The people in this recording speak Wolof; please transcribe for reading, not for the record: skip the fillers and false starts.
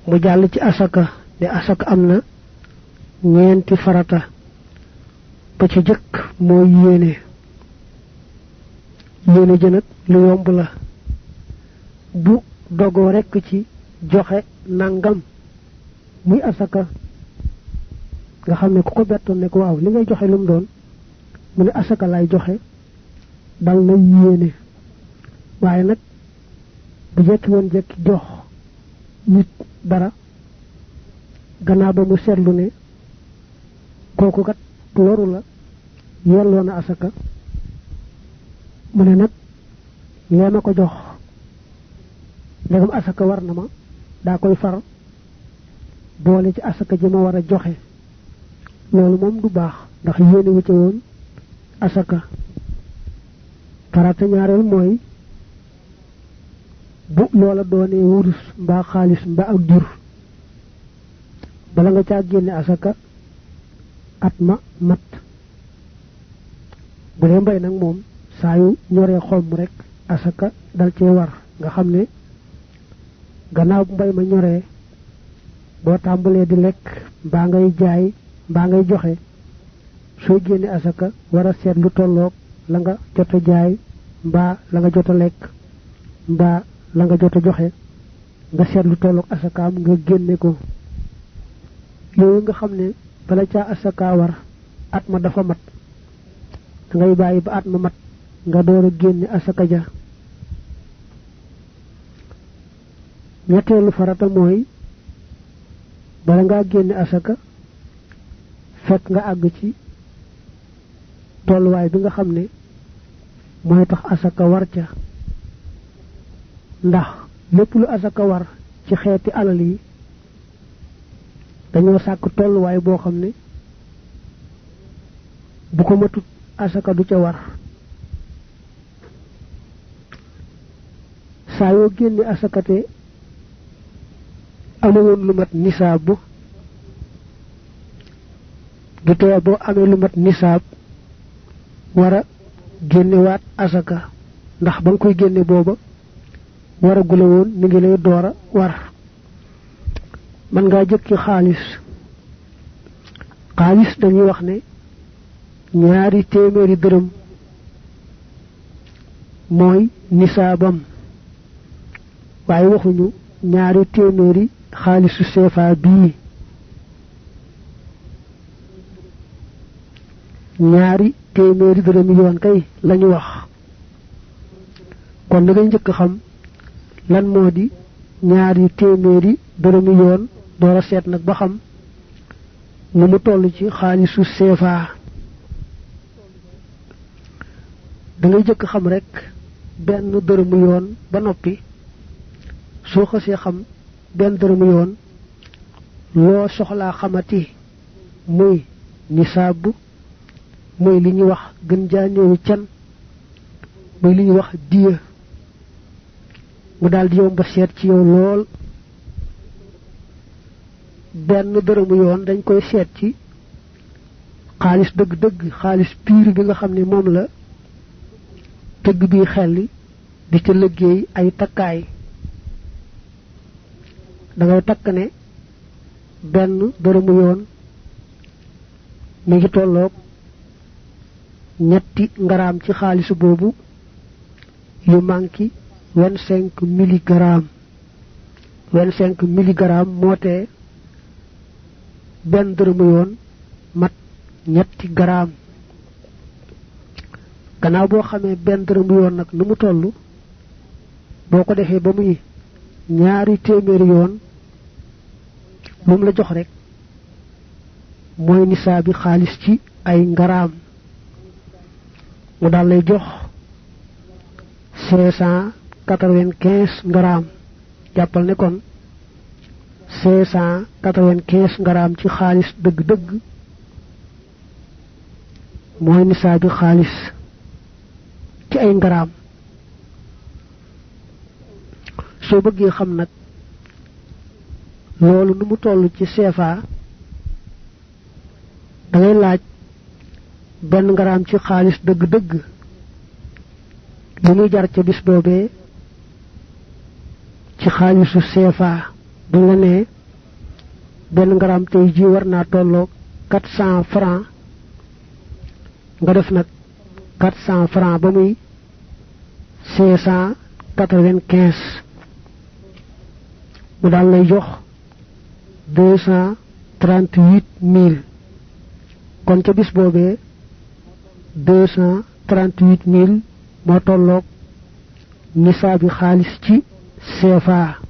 mu jàll ci asaka de asaka am na ñeenti farata ba ci jëkk mooy yéene ji nag lu yomb la bu dogoo rekk ci joxe nangam muy asaka nga xam ne ku ko bettoon ne ko waaw li ngay joxe lu mu doon mu ne asaka lay joxe dal na yéene waaye nag bu jekki woon jekki jox nit dara gannaaw ba mu seetlu ne kooku kat loru la yelloo na asaka mu ne nag lee ma ko jox ndegam asaka war na ma daa koy far boole ci asaka ji ma war a joxe loolu moom du baax ndax yéene wu ci woon asaka farata ñaareel mooy bu loola doonee wurus mbaa xaalis mbaa ak jur bala nga caa génne asaka at ma mat bu dee mbay nag moom saa yu ñoree xomm rek asaka dal cee war nga xam ne gannaaw bu mbay ma ñoree boo tàmbalee di lekk mbaa ngay jaay mbaa ngay joxe soo génne asaka war a seet lu tolloog la nga jot a jaay mbaa la nga jot a lekk mbaa la nga jot a joxe nga seet lu tolloog asakaam nga génne ko yooyu nga xam ne bala caa asaka war at ma dafa mat ngay bàyyi ba at ma mat nga door a génne asaka ja ñetteelu farata mooy bala ngaa génne asaka fekk nga àgg ci tolluwaay bi nga xam ne mooy tax asaka war ca ndax lépp lu asaka war ci xeeti alal yi dañoo sàkk tolluwaay boo xam ne bu ko matut asaka du ca war saa yoo génne asaka te amoon lu mat nisaab du tee boo amee lu mat nisaab war a génnewaat asaka ndax ba nga koy génne booba war a gula woon mi ngi lay door a war man ngaa jëkki xaalis dañuy wax ne ñaari téeméeri dërëm mooy nisaabam waaye waxuñu ñaari téeméeri xaalisu CFA bii ñaari téeméeri dërëm yoon kay lañu wax kon da ngay njëkk xam lan moo di ñaari téeméeri dërëm yoon door a seet nag ba xam nu mu toll ci xaalisu CFA da ngay jëkk xam rek benn dërëmu yoon ba noppi soo xasee xam benn dërëmu yoon loo soxlaa xamati muy nisaab muy li ñuy wax gën jaa néewi can muy li ñuy wax diya mu daal di yomb seet ci yow lool benn dërëmu yoon dañ koy seet ci xaalis dëgg-dëgg xaalis piir bi nga xam ne moom la tëgg bi xelli di ca liggéey ay takkaay da ngay takk ne benn dërëmu yoon mi ngi tolloog ñetti ngaraam ci xaalisu boobu yu manki 25 milligramme 25 milligramme moo tee benn dërëmu yoon mat ñetti garaam gannaaw boo xamee benn dërëmu yoon nag nu mu toll boo ko defee ba muy ñaari téeméeri yoon moom la jox rek mooy nisaabi xaalis ci ay ngaraam mu daal lay jox 595 ngaraam jàppal ne kon 595 ngaraam ci xaalis dëgg-dëgg mooy nisaabi xaalis ci ay ngaraam soo bëggee xam nag loolu nu mu toll ci CFA da ngay laaj benn ngaraam ci xaalis dëgg-dëgg lu muy jar ca bis boobee ci xaalisu CFA bu la nee ben ngaram tay ji warna tollo 400 francs nga def nak 400 francs ba muy 595 mu dal lay jox 238 000 kon ca bis bobé 238 000 mo tollok nisaabi xaalis ci CFA